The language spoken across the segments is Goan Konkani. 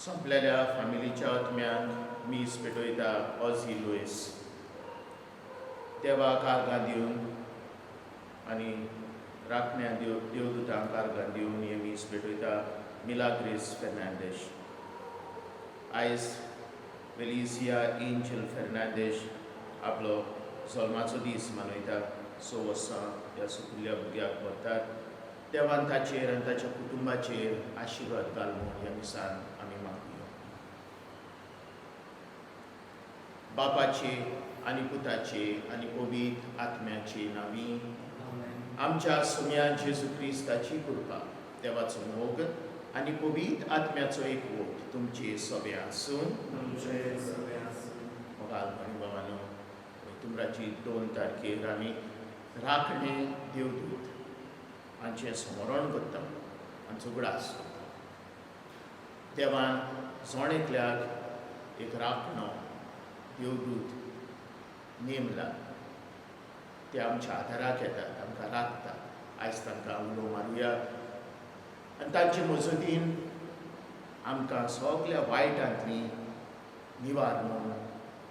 सोंपलेल्या फामिलीच्या आत्म्यांक मीस पेटयता ऑझी लुईस. देवाक आर्गां दिवन आनी राखण्या देवदूतांक आर्गां दिवन हें मीस पेटयता मिलाग्रीस फेर्नांदीश. आयज वेलिसिया एंजल फेर्नांदीश आपलो जल्माचो दीस मनयता. 6 वर्सां ह्या सुपुल्ल्या भुरग्याक भरतात. देवान ताचेर आनी ताच्या कुटुंबाचेर आशिर्वाद घाल म्हूण ह्या मिसान आमी मागुया. बापाचे आनी पुताचे आनी पवित्र आत्म्याचे नांवी आमच्या सोम्या जेजू क्रिस्ताची कृपा, देवाचो मोग आनी पवित्र आत्म्याचो एकवट तुमचे सगळे आसूं. तुमचे सगळे आसूं. मोगाल आनी बाबानो, तुमराची 2 तारखेर आमी राखणे देवदूत हांचें स्मरण करता, हांचो उगडास करता. देवान जण एकल्याक एक राखणो देवदूत नेमला. ते आमच्या आदाराक येतात, आमकां राखतात. आयज तांकां उलो मारुया आनी तांचे मजतीन आमकां सगल्या वायटांतली निवार म्हूण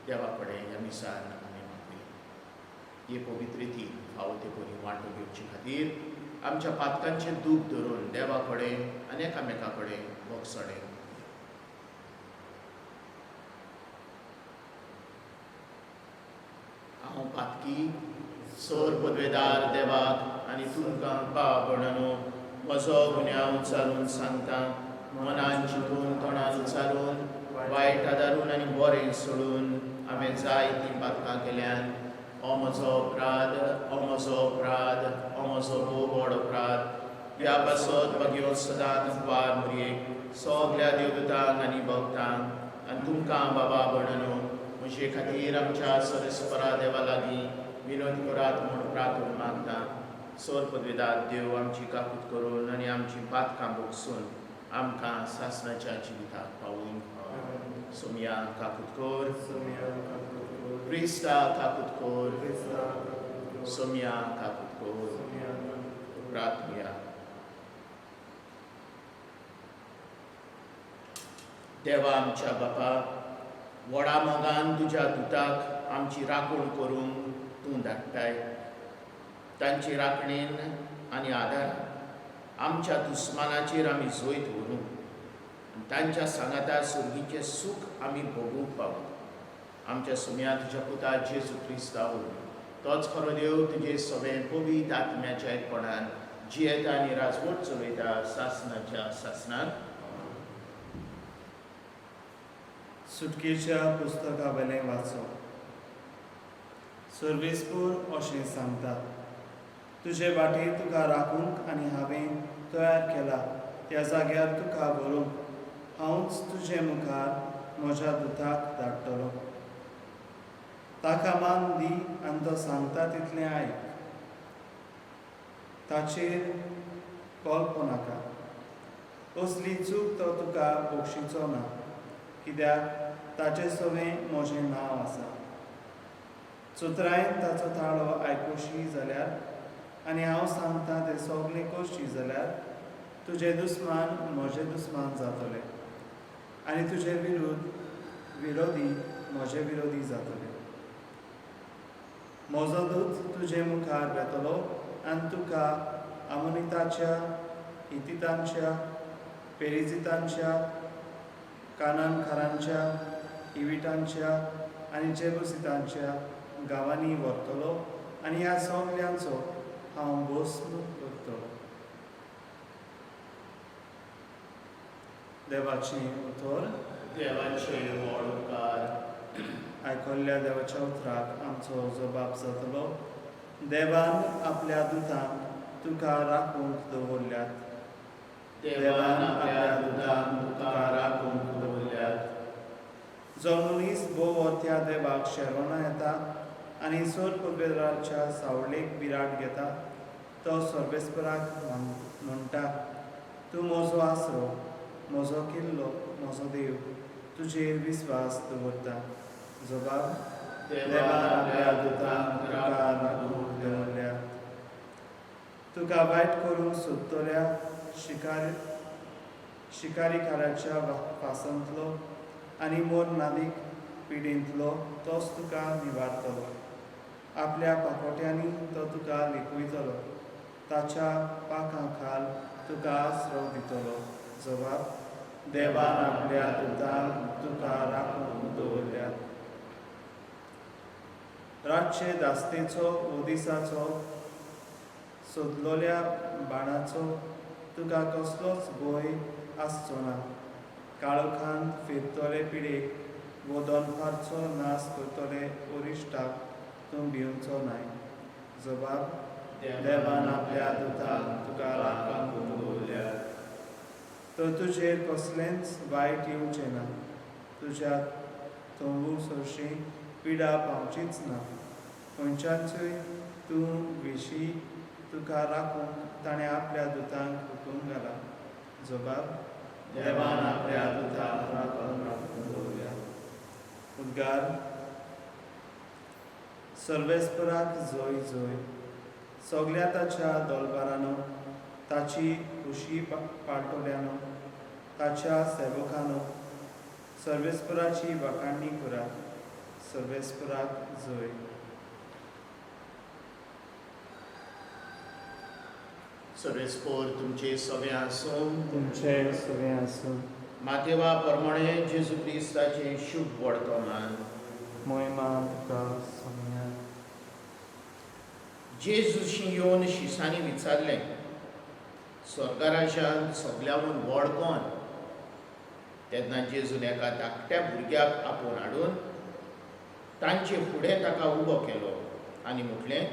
देवा कडेन ह्या मिसान आमी मागुया. हे पवित्रेती फावो ते परी वांटो घेवचे खातीर आमच्या पातकांचें दूख धरून देवा कडेन आनी एकामेका कडेन भोगसणें. हांव पातकी सोर पदवेदार देवाक आनी तुमकां बाब म्हणून म्हजो गुन्यांव चालून सांगता. मनान चिंतून, तोंडान उचारून, वायट आदारून आनी बरें सोडून हांवें जायतीं पातकां केल्यान. हो म्हजो अपराध, हो म्हजो अपराध, हो म्हजो भोव व्हड अपराध. ह्या पासत भगयो सदांच वार मुरयेक सगल्या देवदूतांक आनी भक्तांक आनी तुमकां बाबा म्हणून म्हजे खातीर आमच्या सरस्परा देवा लागीं विनोद करात म्हूण प्रार्थना मागता. सोर पदवेदार देव आमची काकूत करून आनी आमची पातकां भोगसून आमकां सासणाच्या जिविताक पावून. सोमया काकूत कर, क्रिस्ता काकूत कर, सोमया काकूत कर. प्रार्थना. देवा आमच्या बापा, व्हडा मोगान तुज्या दुताक आमची राखण करूंक तूं धाडटाय. तांची राखणेन आनी आदारान आमच्या दुस्मानाचेर आमी जैत व्हरूंक आनी तांच्या सांगाता सुर्गीचें सूख आमी भोगूंक पावूं. आमच्या सुम्या तुज्या पुता जेजू क्रिस्ता वरवीं, तोच खरो देव, तुजे सगळें पवित्र आत्म्याच्या एकपणान जियेता आनी राजवट चलयता सासणाच्या सासणाक. सुटकेच्या पुस्तका वेलें वाचप. सर्वेस्पूर अशें सांगता, तुजे वाटेर तुका राखूंक आनी हांवें तयार केला त्या जाग्यार तुका व्हरूंक हांवच तुजे मुखार म्हज्या दुताक धाडटलो. ताका मान दी आनी तो सांगता तितलें आयक. ताचेर कल्प नाका, असली चूक तो तुका बक्षिचो ना, कित्याक ताचे सवें म्हजें नांव आसा. चतुरायेन ताचो ताळो आयकुशी जाल्यार आनी हांव सांगता तें सगलें करशी जाल्यार तुजे दुस्मान म्हजे दुस्मान जातले आनी तुजे विरोधी म्हजे विरोधी जातले. म्हजो दूत तुजे मुखार वेतलो आनी तुका आमोनिताच्या, हितितांच्या, पेरिजितांच्या, कानानकारांच्या, इविटांच्या आनी जेबुसितांच्या गांवांनी व्हरतलो आनी ह्या सगल्यांचो हांव भस्म करतलो. देवाचें उतर. देवाचे व्हड उपकार. आयकल्ल्या देवाच्या उतराक आमचो जबाब जातलो. देवान आपल्या दुतांक तुका राखूंक दवरल्यात. देवान आपल्या दुतांक तुका राखूंक दवरल्यात. जो मनीस भोव त्या देवाक शेरोना येता आनी सोर पदवेदाराच्या सावळेक बिराड घेता, तो सर्वेस्पराक म्हणटा, तूं म्हजो आसरो, म्हजो किल्लो, म्हजो देव, तुजेर विस्वास दवरता. जबाब. देवान आपल्या दुतांक तुका राखूंक दवरल्यात. तुका वायट करूंक सोदतल्या शिकारीकाराच्या फासांतलो आनी मोर नादीक पिडेंतलो तोच तुका निवारतलो. आपल्या पाकोट्यांनी तो तुका लिपयतलो, ताच्या पाखां खाल तुका आसरो दितलो. जबाब: देवान आपल्या दुतांक तुका राखून दवरल्यात. रातचे धास्तेचो वो दिसाचो सोदलोल्या बाणाचो तुका कसलोच भंय आसचो ना. काळोखांत फिरतले पिडेक वो दनपारचो नाश करतले अरिश्टाक तूं भिवचो नाय. जबाब: देवान आपल्या दुतांक तुका राखून दवरल्यात. तर तुजेर कसलेंच वायट येवचें ना, तुज्या तंबू सरशीं पिडा पावचीच ना. खंयच्याचूय तूं विशी तुका राखूंक ताणें आपल्या दुतांक हुकूम घाला. जबाब: देवान आपल्या दुतांक राखून दवरल्यात. उद्गार: सर्वेस्पराक जय जय. सगल्या ताच्या दलबारानो, ताची खुशी पाळटल्यानो, ताच्या सेवकानो, सर्वेस्पराची वाखाणणी करात. सर्वेस्पराक जय. सर्वेस्पोर तुमचे सगळे आसूं. तुमचे सगळे आसूं. मातेवा प्रमाणे जेजू क्रिस्ताचें शुभ वर्तमान. मोहिमा तुका सोम्या. जेजूशी येवन शिसांनी विचारलें, स्वर्गराज्यांत सगल्याहून व्हड कोण? तेन्ना जेजून एका धाकट्या भुरग्याक आपोवन हाडून तांचे फुडें ताका उबो केलो आनी म्हटलें,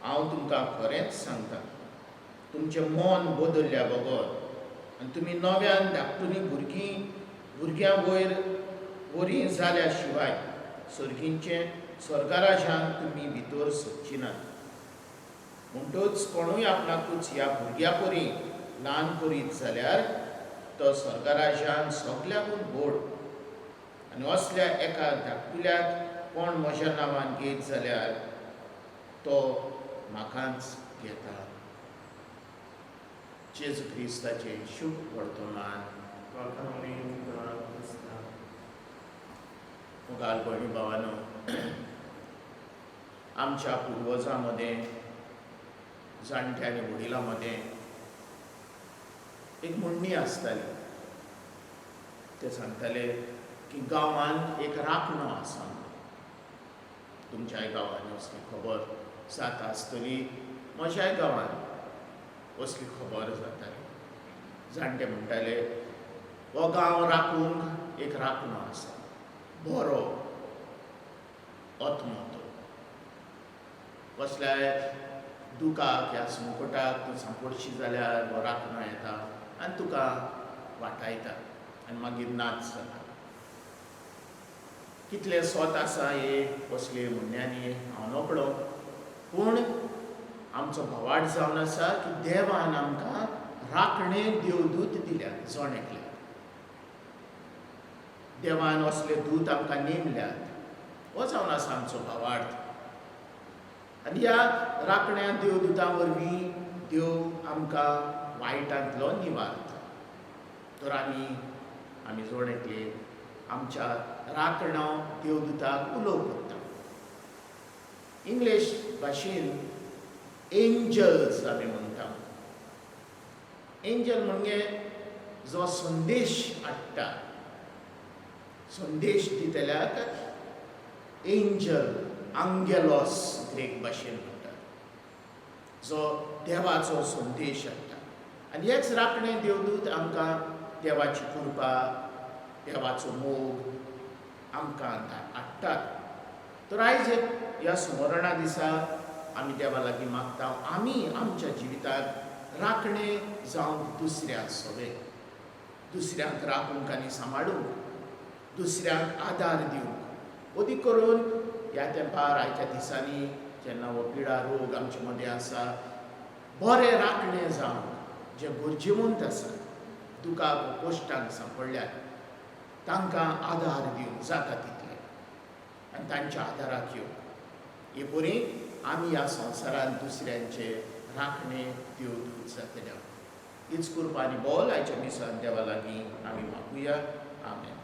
हांव तुमकां खरेंच सांगता, तुमचें मन बदल्ल्या बगर आनी तुमी नव्यान धाकटुलीं भुरगीं भुरग्यां वयर वरी जाल्या शिवाय सर्गींचें स्वर्गराज्यांत तुमी भितर सरची नात. म्हणटूच कोणूय आपणाकूच ह्या भुरग्या परी ल्हान करीत जाल्यार तो स्वर्गराज्यान सगल्याकून व्हड. आनी असल्या एका धाकटुल्याक कोण म्हज्या नांवान घेत जाल्यार तो म्हाकाच घेता. जेजू क्रिस्ताचें शुभ वर्तमान. वाखाणणी तुका क्रिस्ता. मुखार भयणी भावानो, आमच्या पुर्वजां मदें, जाणट्या आनी वडिलां मदें एक म्हणणी आसताली. ते सांगताले की गांवांत एक राखणो आसा. तुमच्याय गांवांनी असली खबर जाता आसतली, म्हज्याय गांवांत असली खबर जाताली. जाणटे म्हणटाले, हो गांव राखूंक एक राखणो आसा, बरो आत्मो. तो कसल्याय दुखाक ह्या संकटाक तूं सांपडशी जाल्यार हो राखणो येता आनी तुका वाटायता आनी मागीर नाच जाता. कितलें सोत आसा हे कसले म्हणण्यांनी हांव नकळो, पूण आमचो भावार्थ जावन आसा की देवान आमकां राखणे देवदूत दिल्यात. जण एकल्याक देवान असले दूत आमकां नेमल्यात. हो जावन आसा आमचो भावार्थ. आनी ह्या राखण्या देवदुतां वरवीं देव आमकां वायटांतलो निवारता. तर आमी जण एकले आमच्या राखणो देवदुताक उलो करता. इंग्लीश भाशेन एंजल्स आमी म्हणटा. एंजल म्हणजे जो संदेश हाडटा, संदेश दितल्याक एंजल, आंगेलॉस ग्रीक भाशेन म्हणटात, जो देवाचो संदेश हाडटा. आनी हेच राखणे देवदूत आमकां देवाची कृपा, देवाचो मोग आमकां हाडटात. तर आयज ह्या सुमरणा दिसा आमी देवा लागीं मागता, आमी आमच्या जिवितांत राखणे जावंक दुसऱ्या सवे, दुसऱ्यांक राखूंक आनी सांबाळूंक, दुसऱ्यांक आदार दिवंक. अदीक करून ह्या तेंपार आयच्या दिसांनी जेन्ना हो पिडा रोग आमचे मदें आसा, बरे राखणे जावंक जे गरजेवंत आसा, दुखाक कश्टांक सांपडल्यात तांकां आदार दिवंक जाता तितले आनी तांच्या आदाराक येवंक. हे परी आमी ह्या संवसारांत दुसऱ्यांचे राखणे देवदूत जातले. हीच कुरपा आनी बोल आयच्या मिसान देवा लागीं आमी मागुया. आमेन.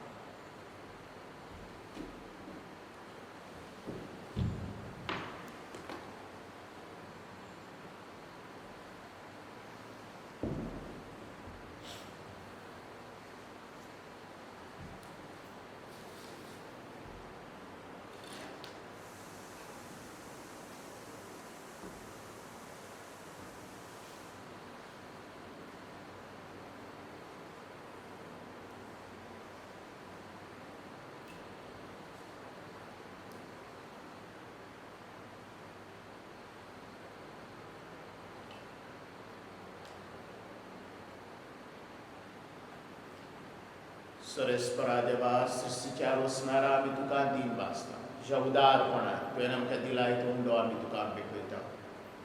सरेस्परा देवा, सृश्टीच्या रोसणारा आमी तुका दीन भासता. तुज्या उदारपणान तुवें आमकां दिला तो उंडो आमी तुका भेटयता.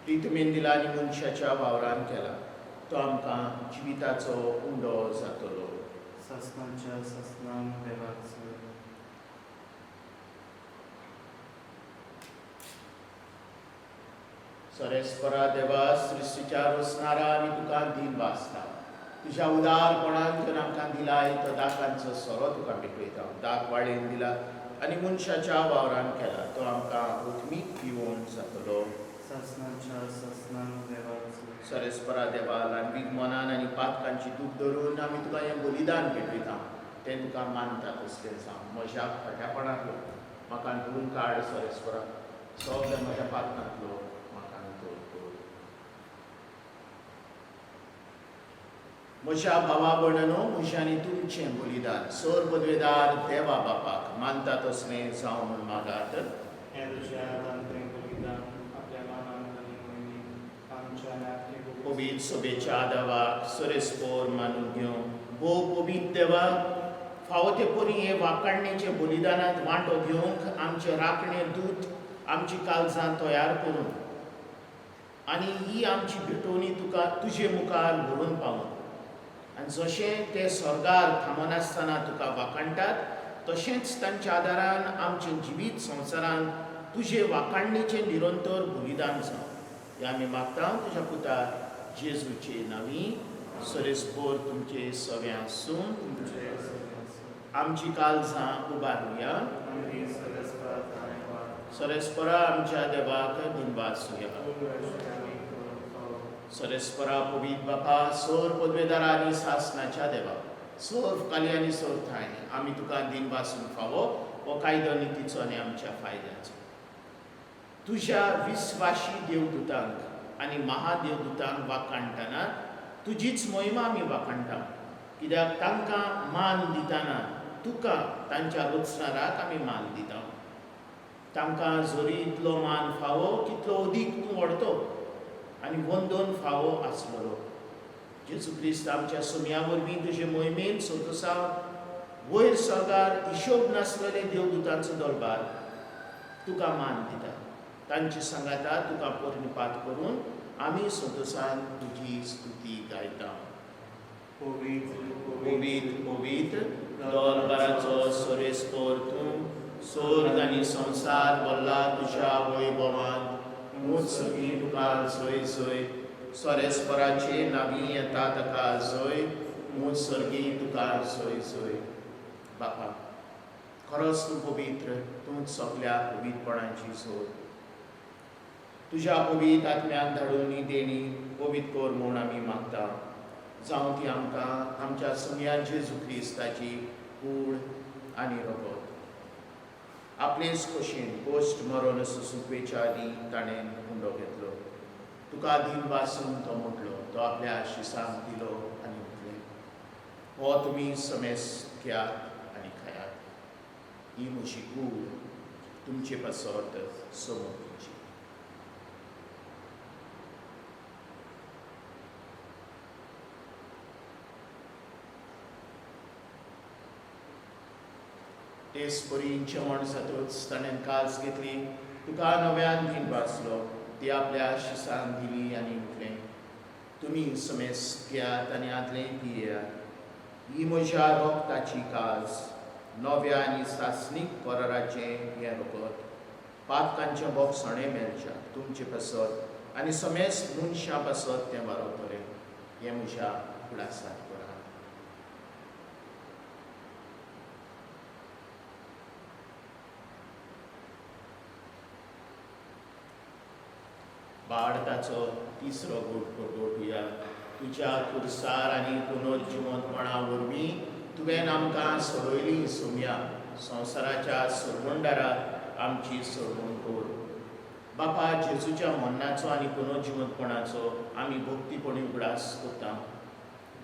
प्रितमेन दिला आनी मनशाच्या वावरान केला तो आमकां जिविताचो उंडो जातलो. सासणाच्या सासणाक देवाक जय. सरेस्परा देवा, सृश्टीच्या रोसणारा आमी तुका दीन भासता. तुज्या उदारपणान तुवें आमकां दिलाय तो दाकांचो सोरो तुका भेटयता. दाक वाळेन दिला आनी मनशाच्या वावरान केला तो आमकां उतमीक पिवोवन जातलो. सासणाच्या सासणाक देवाक जय. सरेस्परा देवा, ल्हानवीक मनान आनी पातकांची दूख धरून आमी तुका हें बलिदान भेटयता. तें तुका मानता तसलें जावं. म्हज्या खोट्यापणांतलो म्हाका धुवन काड सरेस्परा, सगळ्या म्हज्या पातकांतलो म्हाका नितळ कर. म्हज्या भावा भयणांनो, म्हजें आनी तुमचें बलिदान सर पदवेदार देवा बापाक मानता तसलें जावं म्हूण मागात. हें तुज्या हातांतलें बलिदान आपल्या मानान आनी मोहिमेक आमच्या आनी आपले पवित्र सभेच्या देवाक सरेस्पोर मानून घेवं. भोव पवित्र देवा, फावो ते परी हे वाकाडणेचे बलिदानांत वांटो घेवंक आमचे राखणे दूत आमची काळजां तयार करून आनी ही आमची भेटवणी तुका तुजे मुखार व्हरून पावूं. आनी जशें ते स्वर्गार थांबनासतना तुका वाकाणटात तशेंच तांच्या आदारान आमचें जिवीत संवसारान तुजे वाकाडणेचें निरंतर बलिदान जावं. हें आमी मागता तुज्या पुता जेजूचे नांवी. सरेस्पोर तुमचे सगळें आसूं. तुमचे सगळें आसूं. आमची काळजां उबारुया. आमी सरेस्परा धन्यवाद. सरेस्परा आमच्या देवाक दिनवासुया. सरेस्परा पवित्र बापा, सोर पदवेदारा आनी सासणाच्या देवा, सोर काली आनी सोर ठाणे आमी तुका दिनवासून फावो हो कायदो नितीचो आनी आमच्या फायद्याचो. तुज्या विस्वाशी देवदूतांक आनी महादेवदूतांक वाकाणटना तुजीच मोहिमा आमी वाकाणटा, कित्याक तांकां मान दितना तुका तांच्या रचणाराक आमी मान दिता. तांकां जरी इतलो मान फावो कितलो अदीक तूं व्हडतो आनी वंदोन फावो आसलेलो. जेजू क्रिस्त आमच्या सुमया वरवीं तुजे मोहिमेन सोदोसा वयर स्वर्गार हिशोब नासलेले देवदूतांचो दरबार तुका मान दिता. तांचे सांगाता तुका परिणपात करून आमी संतोसान तुजी स्तुती गायता. पवित्र पवित्र पवित्र दरबाराचो सोरेस्पोर तूं, सोर्ग आनी संवसार भरला तुज्या वैभवान. मूच सगळीं तुका सोय सोय, सोरेस्पराचे नावी येता ताका जोय, मूच सर्गी तुका सोय सोय. बापा, खरोच तूं पवित्र, तूंच सगल्या पवित्रपणाची सोय. तुज्या पवित्र आत्म्याक धाडून ही देणी पवित्र कर म्हूण आमी मागता. जावं ती आमकां आमच्या सुमया जेजू क्रिस्ताची कूड आनी रगत. आपलेच खोशेन कोश्ट मरोन सुसुपेच्या आदीं ताणें उंडो घेतलो. तुका दीन वासून तो म्हटलो, तो आपल्या शिसांक दिलो आनी म्हटलें, हो तुमी समेस घेयात आनी खायात. ही म्हजी कूड तुमचे पासत समोरची. तेच परी जेवण जातूच ताणें कास घेतली, तुका नव्यान दीन भासलो, ती आपल्या शिसान दिली आनी म्हटलें, तुमी समेस घेयात आनी आदलें पियेयात. ही म्हज्या रोगताची काज, नव्या आनी सासणीक कराराचें हें रगत. पातकांचें बोगसणें मेळच्या तुमचे पासत आनी समेस्त मनशां पासत तें वारवतलें. हें हें म्हज्या उगडासांत करात. भारताचो तिसरो गूट परगटुया. तुज्या खुर्सार आनी पुनर्जिवंतपणा वरवीं तुवें आमकां सोडयली सोम्या, संवसाराच्या सोडवणदाराक आमची सोडवण कर. बापा, जेजूच्या मरणाचो आनी पुनर्जिवंतपणाचो आमी भक्तीपणी उगडास करता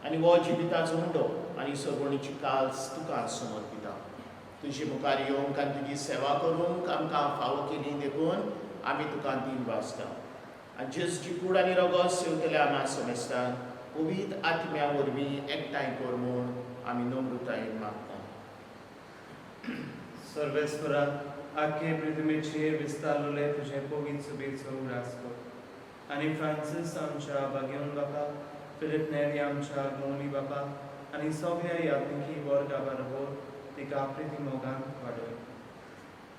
आनी हो जिविताचो उंडो आनी सोडवणीची काल्स तुका समर्पिता. तुजे मुखार येवंक आनी तुजी सेवा करूंक आमकां फावो केली देखून आमी तुका दिन वाचता. आनी जेजूची कूड आनी रगत सेवतल्या आमा समेस्तान पवित्र आत्म्या वरवीं एकठांय कर म्हूण आमी नम्रतायेन मागता. सर्वेस्परा, आख्खे पृथ्वीचेर विस्तारलेले तुजें पवित्र सुबेचो उगडास कर आनी फ्रांसीस आमच्या बागेवन बापा, फिलीप नेरी आमच्या गौनी बापा आनी सगळ्या याज्ञिकी वर्गा बरोबर तिका प्रिती मोगान वाडय.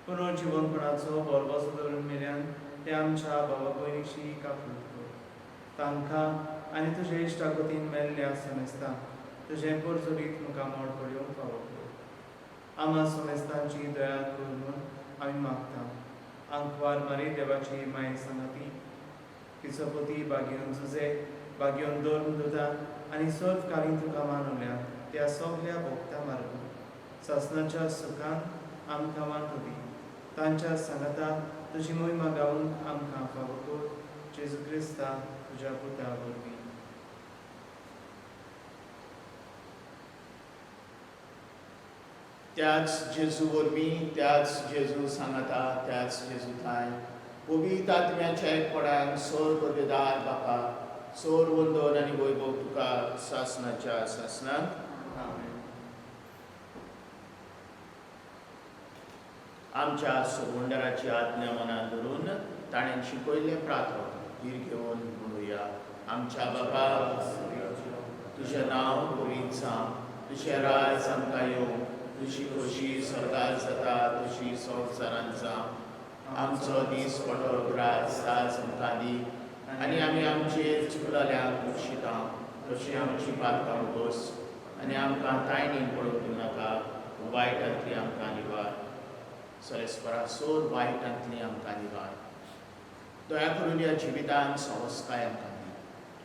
पुनर्जिवनपणाचो बरबसो धरून मेल्यान ते आमच्या बाबा भयणीची काकूट कर. तांकां आनी तुजे इश्टागतीन मेल्ल्या समेस्तांक तुजें परजोरीत मुखामळ पळोवंक फावो कर. आमा समेस्तांची दया कर म्हूण आमी मागता. आंकवार मारी देवाची माय सांगाती, तिचो पती बागेवन जुजे, बागेवन धर्म दुता आनी सर्व कालीन तुका मानवल्या त्या सगल्या भोगता मार्ग सासनाच्या सुखान आमकां वांटो दी. तांच्या सांगाता तुजी मोहिमा गावूंक आमकां फावो कर. जेजू क्रिस्ता तुज्या पुता वरवीं. त्याच जेजू वरवीं, त्याच जेजू सांगाता, त्याच जेजू थांय पवित्र आत्म्याच्या एकपणान सोर पदवेदार बापा, सोर वंदन आनी वैभव तुका सासनाच्या सासनाक. आमेन. आमच्या सोबंडाराची आज्ञा मनान धरून ताणें शिकयल्लें प्रार्थना धीर घेवन म्हणुया. आमच्या बाबा, तुजें नांव पवित्र जावं, तुजें राज आमकां येवं, तुजी खोशी स्वर्गार जाता तशी संवसारांत जावं. आमचो दीस पडो ग्रास आज आमकां दी आनी आमी आमचेर चुकलेल्यांक बक्षिता तशी आमची पातकां उगोस आनी आमकां तायणीन पडूंक दिवनाका, वायटांतली आमकां निवार. सरेस्परा सोर वायटांतली आमकां निवार. दया करून ह्या जिवितान सवस्काय आमकां दी.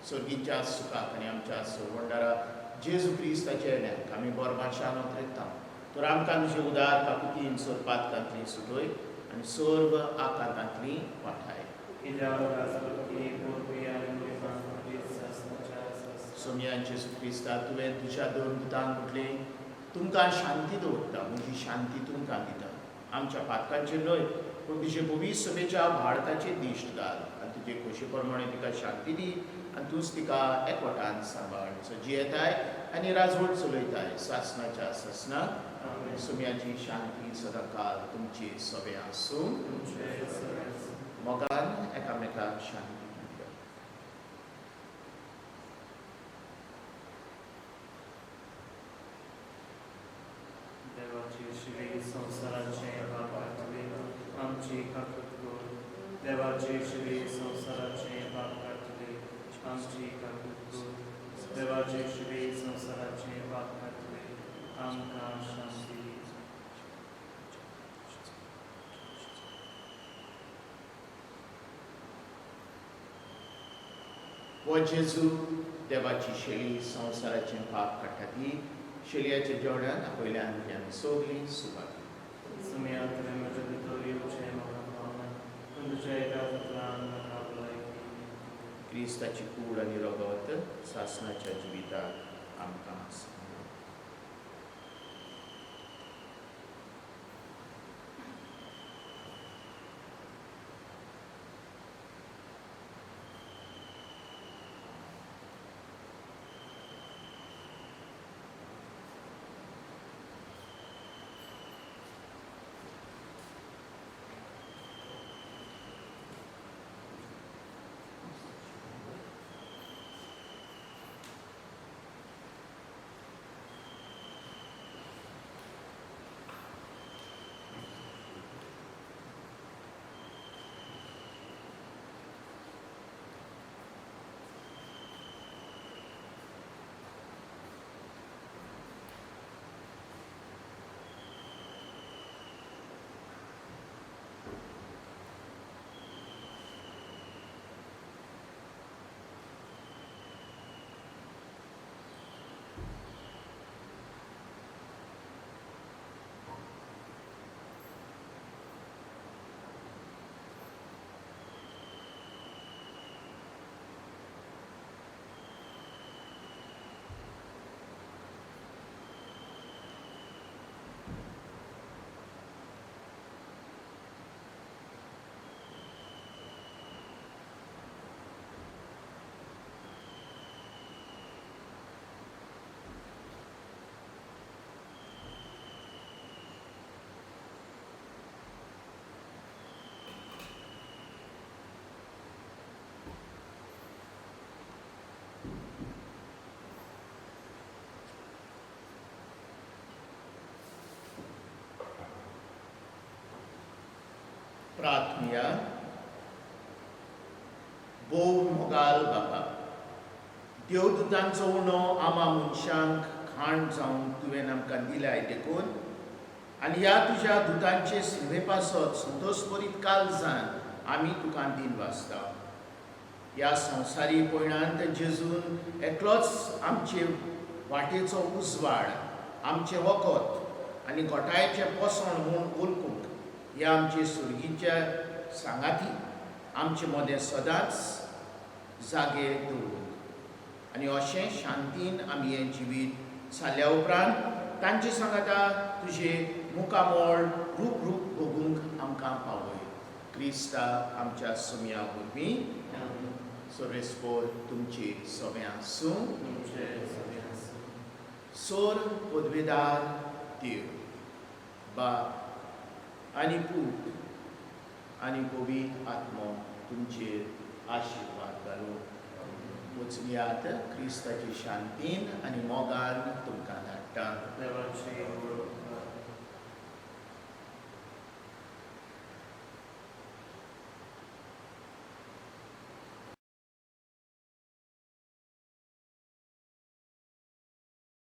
सर्गीच्या सुखाक आनी आमच्या सोडवणदारा जेजू क्रिस्ताच्या येण्याक आमी बोरभाशान उतरता. तर आमकां तुजे उदार काकुतीन सोरपातकांतली सुटय आनी सर्व आकांतांतली वाठाय. सोमया जेजू क्रिस्ता, तुवें तुज्या दोन दुतांक म्हटलें, तुमकां शांती दवरता, म्हजी शांती तुमकां दिता. आमच्या पातकांचेर न्हय पूण तुजे पवित्र सभेच्या भारताचेर दिश्ट घाल आनी तुजे खोशी प्रमाणे तिका शांती दी आनी तूंच तिका एकवटान सांबाळ. सो जियेताय आनी राजवट चलयताय सासनाच्या सासनाक. सुम्याची शांती सदांकाल तुमची सभे आसूं. मोगान एकामेकाक शांती दिवया. देवाची श्री संवसाराचे पाप काडटले आमची काकूट कर. देवाची श्री संवसाराचे पाप काडटले आमची काकूट कर. देवाची श्री संवसाराचे पाप काडटले आमकां शांती दी. हो जेजू देवाची शेळी संवसाराचें पाप काडटा ती शेळयाच्या जेवणान आपयल्यान ती आमी सगळीं सुवात. सुम्या, तुवें म्हज्या भितर येवचें म्हाका फावना, पूण तुज्या एका उतरान म्हाका भलायकी. क्रिस्ताची कूड आनी रगत सासनाच्या जिविताक आमकां आसा. प्रार्थनया. भोव मोगाल बाबा, देवदूतांचो उणो आमा मनशांक खाण जावन तुवें आमकां दिल्याय देखून आनी ह्या तुज्या दुतांचे सेवे पासत संतोशभरीत काळजान आमी तुका दिनवासता. ह्या संवसारी पयणांत जेजून एकलोच आमचे वाटेचो उजवाड, आमचें वखद आनी घोटायेचें पोसण म्हूण वळखूंक ह्या आमचे सुर्गीच्या सांगाती आमचे मदें सदांच जागे दवरूंक आनी अशें शांतीन आमी हें जिवीत सारल्या उपरांत तांचे सांगाता तुजें मुखामळ रूप रूप भोगूंक आमकां पावय, क्रिस्ता आमच्या सुमया वरवीं. सर्वेस्पोर तुमचे सगळ्यां आसूं. तुमचे सगळे आसूं. सोर पदवेदार देव बाप आनी पूत आनी पवित्र आत्मो तुमचेर आशिर्वाद घालूं. वचयात क्रिस्ताची शांतीन आनी मोगान तुमकां धाडटा. देवाची.